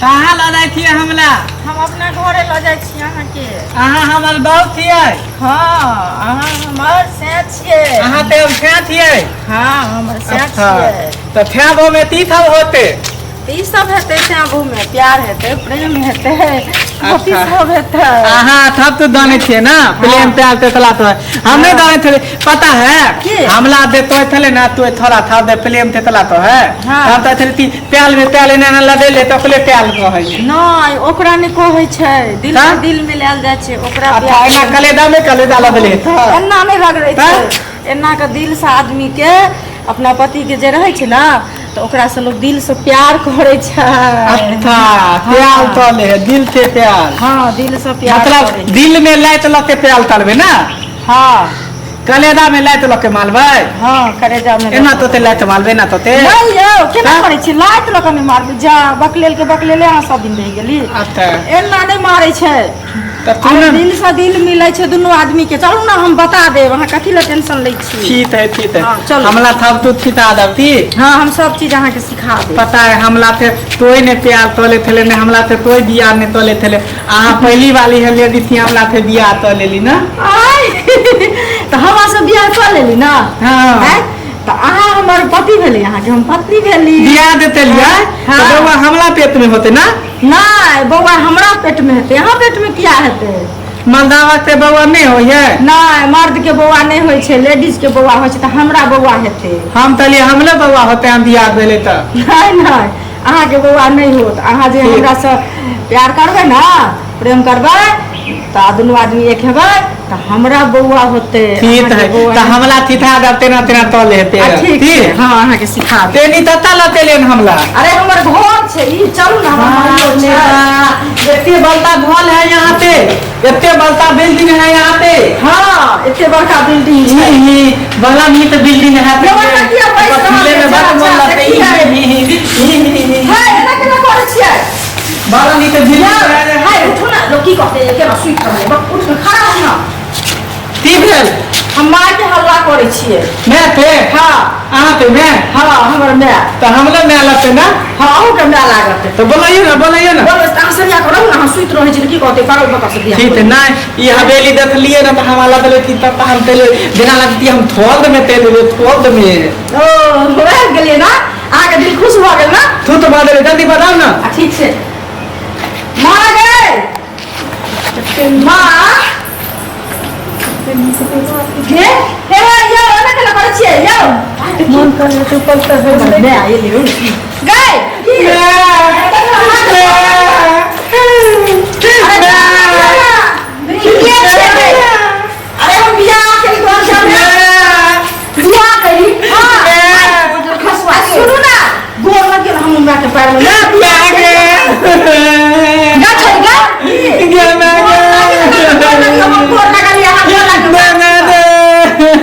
कहाँ लऽ जाइ छियै हमरा? हम अपना घरे लऽ जाइ छी अहाँके। अहाँ हमर बहू छियै? हँ, अहाँ हमर सैं छियै। अहाँ तऽ हम छे छियै? हँ, हमर सैं अच्छा छियै। तऽ छे बहू में ती सब होते? तऽ ई सब हेतै सैं बहू में, प्यार हेतै, प्रेम हेतै, अथी अच्छा। सब हेतै। अहाँ सब तो जानै छियै ना, प्रेम प्यार तेतला तो हम नहीं जानै छलियै, पता है? की? हमला दे तो थले ना तो थोड़ा था दे प्रेम तेतला तो है। हाँ। हम तो छलियै प्याल में प्याल एना एना लदे ले तो ओकरे प्याल कहै छै। नहि, ओकरा नहि कहै छै, दिल तऽ? से दिल मिलायल जाइ छै ओकरा। अच्छा, प्यार एना कलेजा में कलेजा लदले तऽ एना नहि रगड़ै तऽ? छै, एना के दिल से आदमी के अपना पति के जे रहै छै ने, तऽ ओकरा से लोग दिल से प्यार करै छै। अच्छा, प्याल तले है दिल से प्याल। हँ, दिल से प्यार मतलब करै छै। दिल में लाइत लऽ के प्याल तलबै ना? हँ। कलेजा में लाइत लऽ के मारबै? हँ, करेजा में। एना तोते लाइत मारबै ना तोते? नहि यौ, केना हँ? करै छी? लात लऽ कऽ नहि मारबै, जा बकलेल के बकलेले अहाँ सब दिन रहि गेली। अच्छा। एना नहि मारै छै। तऽ तू अरे ने दिल से दिल मिलै छै दुनू आदमी के। चलू ने, हम बता देब, अहाँ कथी लए टेंशन लै छी? ठीक है, ठीक है। हाँ, चलू। हमला थब तू थिता दबती। हँ, हम सब चीज अहाँके सिखा देब। पता है, हमला थे तोय ने प्यार तोले थेले ने, हमला थे तोय बियाह ने तोले थेले। अहाँ पहली वाली है लेडी थी, हमला थे बियाह तो लेली ना। आय, तऽ हमरा से बियाह कऽ लेली ना? हाँ। आँय? तऽ अहाँ हमर पति भेली, अहाँके हम पत्नी भेली। बियाह देते लिया हाँ। तो बउआ हमला पेट में होते ना? नहि, बौआ हमरा पेट में हेतै, अहाँ पेट में किया हेतै? मर्दावा के बउआ नहीं होय है? नहि, मर्द के बौआ नहि होइ छै, लेडीज के बौआ होइ छै, तऽ हमरा बौआ हेतै। हम तलिए हमले बउआ होते, हम बियाह भेले तऽ। नहि नहि, अहाँके बौआ नहि होत। अहाँ जे ठीक। हमरा से प्यार करबै ने, प्रेम करबै, तऽ दुनू आदमी एक हेबै तऽ हमरा बौआ होतै। ठीक अहाँके है। बौआ तऽ नहि। हमला थिथा दब तेना तेना तले हेते। आ, ठीक छै, हँ, अहाँके सिखा देब। तेनी तत्ता लते लेन हमला। अरे, हमर घर छै ई, चलू ने, हमर माइयो छै। एते बड़का घर है यहाँ पे, एते बड़का बिल्डिंग है यहाँ पे। हँ, एते बड़का बिल्डिंग छै। ई बड़ा नीक बिल्डिंग है। बड़का किया बैस रहल खुले में छै? बड़ मन अच्छा, लगतै। देखियै। है, एना केना करै छियै? बड़ा नीक बिल्डिंग है। है, उठू ने, लोग की कहतै जे केना सुति रहलै। बक, उठ ने, खड़ा होउ ने। की भेल? हम माय के हल्ला करै छियै। मैं पे? हँ। अहाँ पे मैं? हँ, हमर माय। तऽ हमले मैं लगतै ना? हँ, अहूँके माय लागत। तऽ बोलैयौ ने, बोलैयौ ने। बोलो, अहाँ सरिया कऽ रहू ने, अहाँ सुति रहै छी तऽ की कहतै पागल बकल से बियाह। ठीक है ना, ई हवेली देखलिए ना तऽ हमरा लगलै कि तब हम तेल जेना लगती हम थोल में तेल देबै थोल में। ओ भए गेलियै ना, अहाँके दिल खुश भऽ गेल ना? तू तो भऽ गेलै, जल्दी बताउ ना। आ ठीक छै। माँ गै, माँ गे, हे यौ, एना केना करै छियै यौ? मन कर तू पल हमर माय एलै हौ गै। की? अरे के छियै? अरे, हम बियाह केली, तोहर सामने बियाह केली। हाँ, आ सुनू ना, गोर लग गेल हम हमरा के पैर में ना बियाह केली। गा छोड़ गा। गोर लगलियै अहाँ, गोर लगलियै।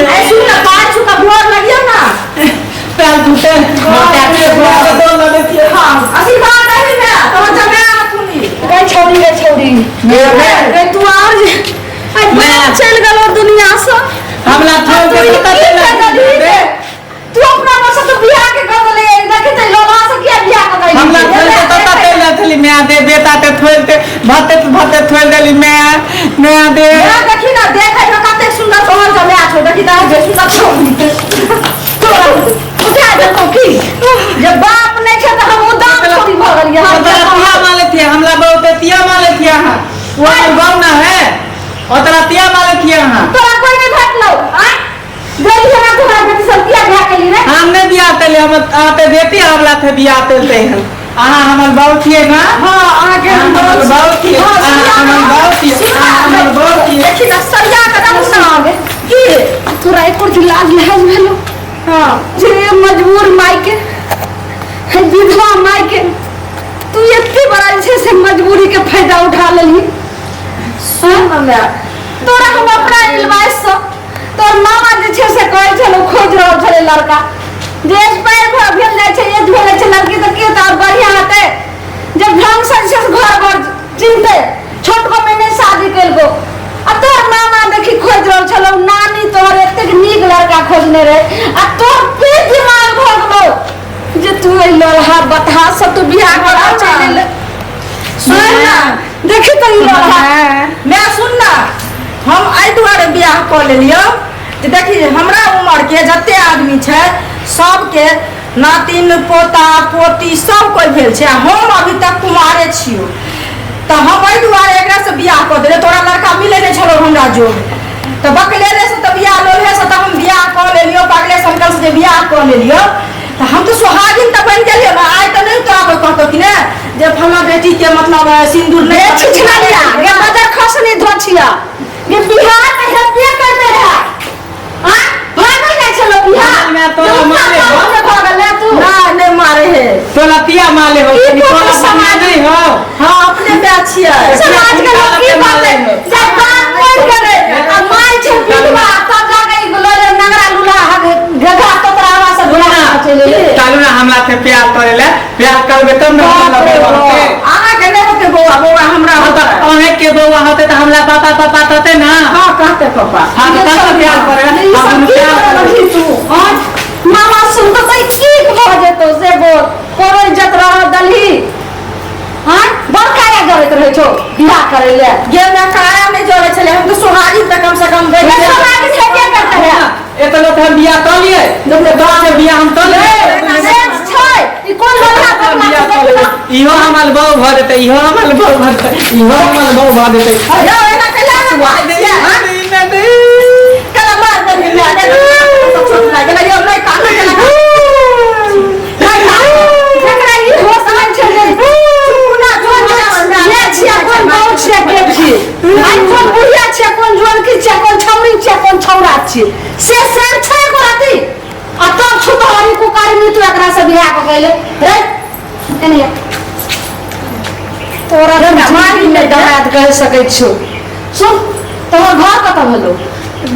अरे सुन ना, पाँच छुका गोर लगियौ ना। हाँ, आशीर्वाद दही में तोहर जमाय हथुनी। गै छौड़ी, गै छौड़ी, गै तू आर जे आइ बाप चलि गेलो दुनिया से। हमला तू थोड़ ई के की कर देलही रे? तू अपना बस से बियाह के कर देले, देखी ते लोला से किया बियाह कर देली? हमला थोड़ के तत्ता तेल जाथली मैं दे बेटा ते थोड़ ते भाते भाते थोड़ देली मैं मैं दे। मैं देखी ना, देखै में कतेक सुंदर तोहर जमाय छौ, देखी तऽ जे सुंदर छौ तोरा उठा देलकौ की जे बाप नहि छै तऽ हम उदाम छोड़ी भऽ गेलियै हम। ओतरा तिया माले थे हमला, बहुत तिया माले थे अहाँ, वो हमर बाप ना है, ओतरा तिया माले थे अहाँ। तोरा कोई नहि भेटलौ? आँय, गई हमरा तोहरा बेटी सब किया बियाह केली रे? हम नहीं बियाह तेले, हम आते बेटी हमला थे बियाह तेलते हैं। अहाँ हमर बाप छियै ना? हाँ, अहाँके हम अहाँ हमर बाप छियै। हाँ, अहाँ हमर बाप छियै। अहाँ हमर बाप छियै। देखी ना, सरिया के रहू ना की। तोरा एको दिन लाज लिहाज भेलो? हाँ। जे मजबूर माय के, हे विधवा माय के तू एते बड़ा जे छै से मजबूरी के फायदा उठा लेलही? सुन ना माय। तोरा हम अपना इलवाइस से तोर मामा जे छै से कहै छलौ, खोजि रहल छलै लड़का जे एक्सपायर भऽ भेल जाइ छै, एज भेल जाइ छै लड़की, तऽ के तऽ आओर बढ़िआँ हेतै जब ढंग से जे छै से घर बर चिन्हतै, छोटको में नहि शादी केलको। आ तोहर मामा देखी खोजि रहल छलौ, नानी तोहर एतेक नीक लड़का खोजने रहे, आ तोहर पे दिमाग भऽ गेलौ जे तू एहि ललहा बतहा से तू बियाह करा चलि एलै। देखी तऽ ई लड़हा मैं सुन ना, हम एहि दुआरे बियाह कऽ लेलियौ जे देखी हमरा उम्र के जते आदमी छै सबके नातिन पोता पोती सब कोइ भेल छै आ हम अभी तक कुमारे छियौ। तऽ हम एहि दुआरे एकरासँ बियाह कऽ देलियै। तोरा लड़का मिलै नहि छलौ हमरा जोग, तऽ बकलेले से तऽ बियाह लोल्हेसँ तऽ हम बियाह कऽ लेलियौ, पगले संकल से जे बियाह कऽ लेलियौ तऽ हम तऽ सोहागिन तऽ बनि गेलियौ ने। आइ तऽ नहि तोरा कोइ कहतौ कि ने जे फल्लाँ बेटीके मतलब सिन्दूर नहि गे छिछलैया गे बजर खसनी धोछिया गे बिहार में हेबे करते रहे। हां भागल जाइ छलो बिहार मैं तोरा मारे हो। भऽ गेलै तू। नहि नहि मारे हे। तोला पिया माले हो ई तनी तो तोला समाज- समाज नहीं हो। हाँ अपने पे छियै। समाज के लोग की कहते जब बाप मर गेलै आ माय छै विधवा तब जाके ई लड़े नगरा लूल्हा गधा तोतरावा से बियाह चलि गेलै। चालू ना हमरा से प्यार करे ले, प्यार करबे तब ना हमरा बाप रे बौआ बाप। होते। अहाँके नहि होतै बौआ, बौआ हमरा हाँ, होतै। तऽ अहें के बौआ होते तऽ हमरा पापा पापा कहते ना। हाँ कहते पापा। हाँ तऽ तब ना प्यार करे ले, ई हम सब की प्यार करऽ करबै। लगली तू? आँय? मामा सुन तऽ सही की भऽ जेतौ से बोल, कोनो इज्जत रहऽ दलही? आँय बड़ काया जरैत रहै छौ बियाह करै ले। गे मैं काया नहि जरै छलै, हम तऽ सोहागिन तऽ कम से कम बनि गे गेल। सोहागिन हेबे करतै रहे। एतनो तऽ हम बियाह कऽ लियै, दस के बियाह हम कऽ लियै। से छै ई कोन लड़का बदमाश बियाह छै कऽ देखी लेबै। तऽ। इहो हमर बहू भऽ जेतै, इहो हमर बहू भऽ जेतै, इहो हमर बहू भऽ जेतै। यौ एना कैला ने मारै छियै? कैला मार देलही माय? नहि, नहि, चोट लागि गेलै। यौ नहि कानू, केना कानू? नहि कानू। जकरा ई होश नहि छै जे चुप ना, चुप ना, ये छियै कोन बहू छियै के छियै, आइ कोन बुढ़िया छियै कोन जुअनकी छियै कोन छौरी छियै कोन छौरा छियै से सर छै एको रति। आ तब छुतहरी कुकारी मृत्यु एकरा से बियाह कऽ गेलै रे। एने तोरा मारी नहि दराद कहि सकै छियौ। सुन तोहर घर कतऽ भेलौ?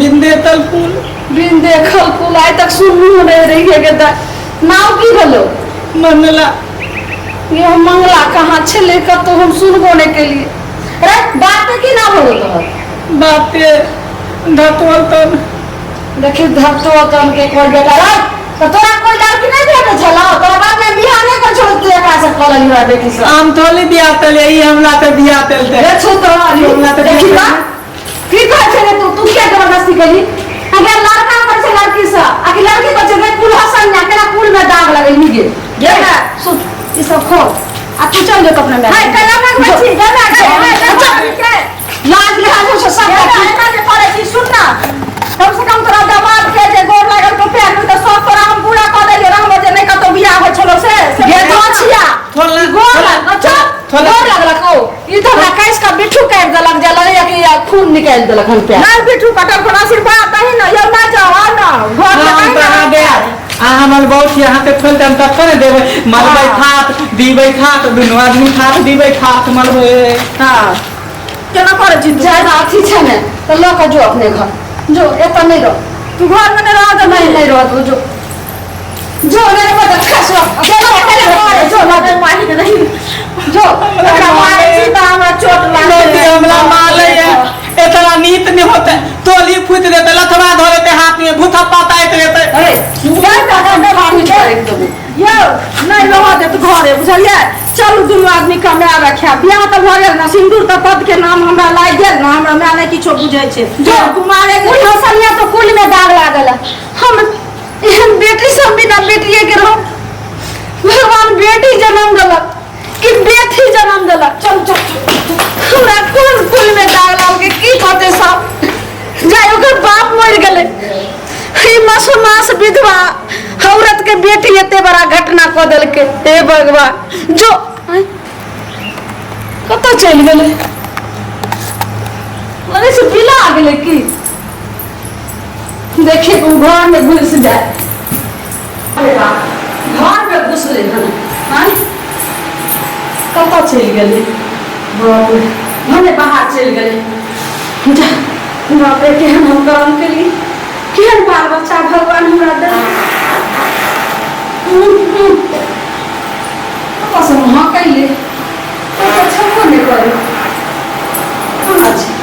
बिंदेतल पुल। बिंदेखल पुल आइ तक सुनलू नहि रहियै गे दाइ। नाम की भेलौ? मंगला। ये हम मंगला कहाँ छलै कतौ हम सुनबो नहि केलियै। रे बाप के की नाम भेलौ तोहर? बाप के धतोल तन। देखी धतोल तन के कोई बेटा रे तऽ तोरा कोई लड़की नहि भेटै छलौ? तोरा बाप ने बियाह नहि कर छलौ तू एकरा से कऽ लेलही हमरा बेटी से? हम थोड़ी बियाह तेलियै, ई हमरा से बियाह तेलतै। रे छौ तोरा हमरा तऽ देखी बियाह तऽ की कहै छै रे तू? तू किया जबरदस्ती केलही? अगर लड़का करै छै लड़की से आ कि लड़की करै छै रे कुल हसन ना केना कुल में दाग लगेलही गे? गे ना सुन ई सब खो आ तू चल जो अपना माय। हाय कैला मांगबै छी? गे माय, गे माय, गे माय, गे। लाज लिहाज से सब गे माय, एना जे करै छी सुन ना, कम से कम तोरा दमाद के जे गोर लागल तो पैर में तऽ सब तोरा हम पूरा कऽ देलियौ रहबो जे नहि कतौ बियाह होइ छलौ से से गे दोछिया थोड़ा गोर लागल चल थोड़ा गोर लागलक ओ ई तऽ हमरा कैस कऽ बिट्ठू काटि देलक जे लगैया कि खून निकालि देलक हन पैर। नहि बिट्ठू कटल कोन आशीर्वाद दही ना यौ, ना जाओ आओ ना घर में हम नहीं तऽ ना। अहाँ देब आ हमर बहू छी अहाँ के खोलि हम तब ने देबै। मलबै खात दीबै खात दुनू आदमी खात दीबै खात मलबै। हाँ केना करै छी तू? ज्यादा अथी छै ने तऽ लऽ कऽ जो अपने घर जो, एतऽ नहि रह। तू घर में नहि रह दे। नहीं नहीं रह दो, जो जो मेरे को तो खसो जो जो जो माही के नहीं जो एकरा मारै छी तऽ हमरा चोट नदी लागल। हमरा माले है इतना नीत नहीं होते तोली फूट देते लथवा धो लेते हाथ में भूथा पाता रहते। अरे यौ नहि रहऽ देत घरे बुझलियै। चलू दुनू आदमी कमाए रखायब, बियाह तऽ भऽ गेल ने, सिन्दूर तऽ पद के नाम हमरा लागि गेल ने। हमरा माय नहि किछो बुझै छै जो कुमारे कुल हसनिया तो कुल में दाग लागल है। हम एहन बेटी सब बिना बेटिए के रहो, भगवान बेटी जन्म देलक कि बेटी जन्म देलक। चल चल हमरा कोन कुल में दाग लागल के की कहते सब जाय ओकर बाप मर गेलै। ई मसोमास विधवा औरत के बेटी एते बड़ा घटना कऽ देलकै। हे भगवान जो कतऽ चलि गेलै? लगै छै बिला गेलै की। देखिए ओ घर में घुस जाए, घर में घुसलै हन। आँय कतऽ चलि गेलै? बाप रे भने बाहर चलि गेलै। जा बाप रे केहन हम करम केलियै, केहन बाल बच्चा भगवान हमरा देलक। कतऽ से महकैले कतऽ छेबो नहि करै। कहाँ छै?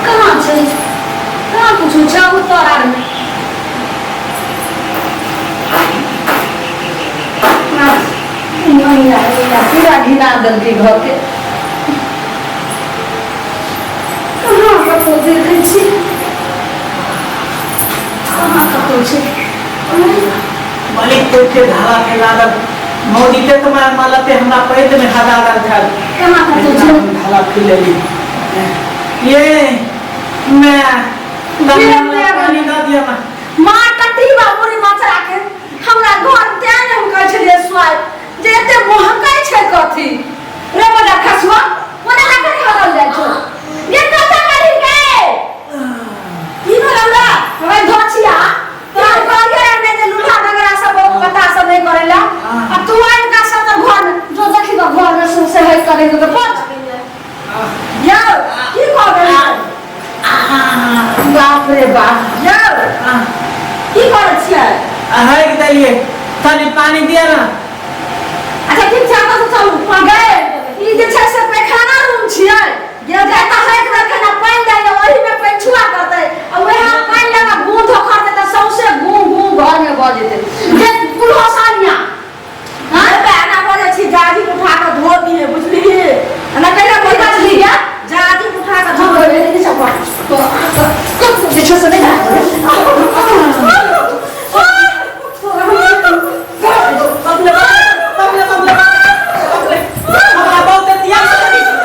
कहाँ छै? कहाँ कुछो छै? उत्तर आर में पूरा घिना देलकै घरके। कहाँ कतौ देखै छी, कहाँ कतौ छै। मालिक कोई धारा के लागल मौजीते तुम्हारा मालते हमरा पैत में हदा दल छल। कहाँ कतौ छै? धारा फिर लेली ये मैं पानी दऽ दिया माँ। माँ कटी बाबूरी मचरा के हमरा घर तें ने हम कहै छलियै सुआइ जे एते महकै छै कथी रे बड़ा खसुआ ओना लगा के हरल जाइ छौ ये कतऽ गेली गे? की भेलौ रे? ओए धोछिया तोहर कहलियै ने जे लूल्हा डगरा सब बहुत पता सब नहि करै ला आ तू आनि का सब तऽ घर में जो देखी तऽ घर में सौंसे है करे तऽ पच यौ की कऽ देली? बाप रे बाप। यौ की करै छियै? अहै देलिए तनी पानी दिया ना। अच्छा ठीक छै, अहाँ सब चलू गए। ई जे छै से पैखाना रूम छियै जे जाता है एक रखना पानि दै ओही में पैछुआ करतै आ वएह पानि लगा गूं धोखर देतै सौंसे गूं गूं घर में भऽ जेतै जे कुल्हो सानिया। हाँ एना भऽ जाइ छी जाजिम उठा कऽ धो दिहे बुझलिही? एना कैला की भऽ बजली गे? जाजिम उठा कऽ हम धो। बोले नहीं सब तो जे छै से नहीं। बबले बबले बबले बबले हमरा बहुत दिया,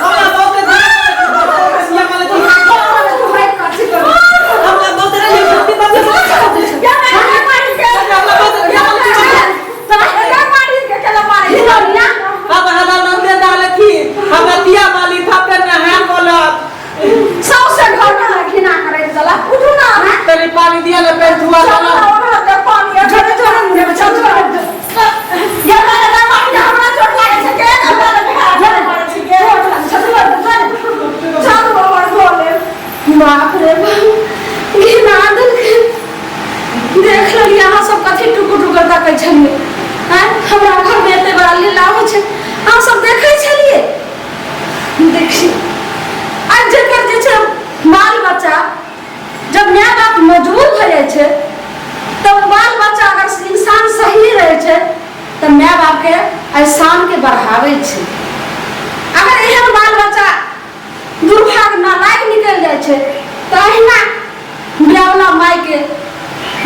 हमरा बहुत दिया, दिया माले हमरा बहुत दिया बबले अब हमरा नंदे डालथी हमरा दिया माली थापे न है बोलत। सौंसे घर में घिना करैत चला उठू ना। तनी पानी दिया ले पैर धुआ लाला। झोरे झोरे मुँह में चल झोरे ये मारे ना मारे हमरा चोट लागे छै के झोरे चल बाप रे बाप घिना देलकै। देख लेलियै अहाँ सब कथी टुकुर टुकुर तकै छलियै आँय? हमरा घर में एते बड़ा लीला होइ छै अहाँ सब देखै छलियै? देखी आ जेकर जे छै बाल बच्चा जब माय बाप मजबूर भऽ जाइ छै तब बाल बच्चा अगर इंसान सही रहै छै तऽ माय बापके एहसानके बढ़ाबै छै। अगर एहन बाल बच्चा दुर्भाग्य नालायक निकलि जाइ छै तऽ अहिना ब्यावला मायके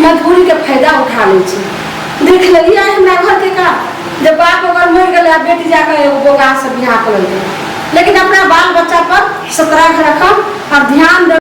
मजबूरीके फायदा उठा लै छै। देख लेलियै हमरा घरके का जे बाप अगर मरि गेलै आ बेटी जाकऽ एगो बोगासँ बियाह कऽ लेलकै। लेकिन अपना बाल बच्चा पर सतर्क रखब और ध्यान देब।